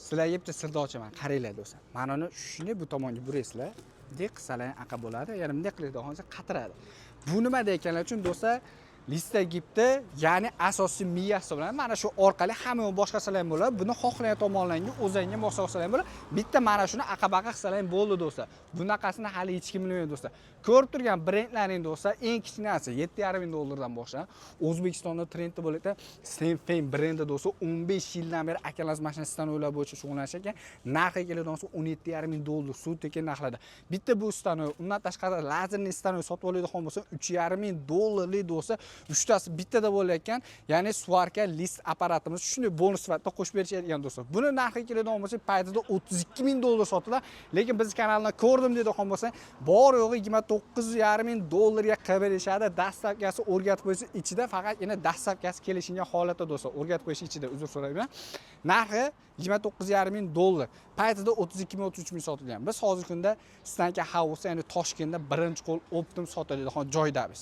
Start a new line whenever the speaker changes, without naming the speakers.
Sizlarga bitta sirni ochaman, qaranglar, do'stlar. Mana uni shunday bu tomonga buraysizlar, bunday qilsalar ham aqa bo'ladi, yana bunday qiladigan bo'lsa, qatiradi. Bu nima deyotganlar uchun, do'stlar, листогиб ni, ya'ni asosiy miya hisoblanadi. Mana shu orqali hamma yoq boshqasalar ham bo'ladi. Buni xohlagan tomonlarga o'zingga moslab ham bo'ladi. Bitta mana shuni aqa baqa qilsalar ham bo'ldi, do'stlar. Bunaqasini hali hech kim bilmaydi, do'stlar. Ko'rib turgan brendlaring, do'stlar, eng kichkinasi 7,5 ming dollardan boshlanadi. O'zbekistonda trendda bo'layotgan Senfen brendi, do'stlar, 15 yildan beri akalar mashina stanoklar bo'yicha shug'ullanish ekan. Narxi keladigan bo'lsa, 17,5 ming dollar suv tekin narxlarda. Bitta bu stanok, undan tashqari лазерный stanok sotib oladigan bo'lsa, 3,5 ming dollarlik, do'stlar, uchtasi bittada bo'layotgan, ya'ni сварка лист apparatimiz shunday bonus sifatida qo'shib berishadigan, do'stlar. Buni narxi keladigan bo'lsa, paytida 32 ming dollar sotiladi, lekin biz kanaldan ko'rdim deydigan bo'lsa, bor yo'g'i 29,5 ming dollarga qilib berishadi. Доставка si o'rgatib qo'ysa ichida, faqatgina доставка si kelishgan holatda, do'stlar, o'rgatib qo'yish ichida, uzr so'rayman. Narxi 29,5 ming dollar, paytida 32 ming, 33 ming sotilgan. Biz hozirgi kunda Stanka House, ya'ni Toshkentda birinchi qo'l оптом sotiladigan joydamiz.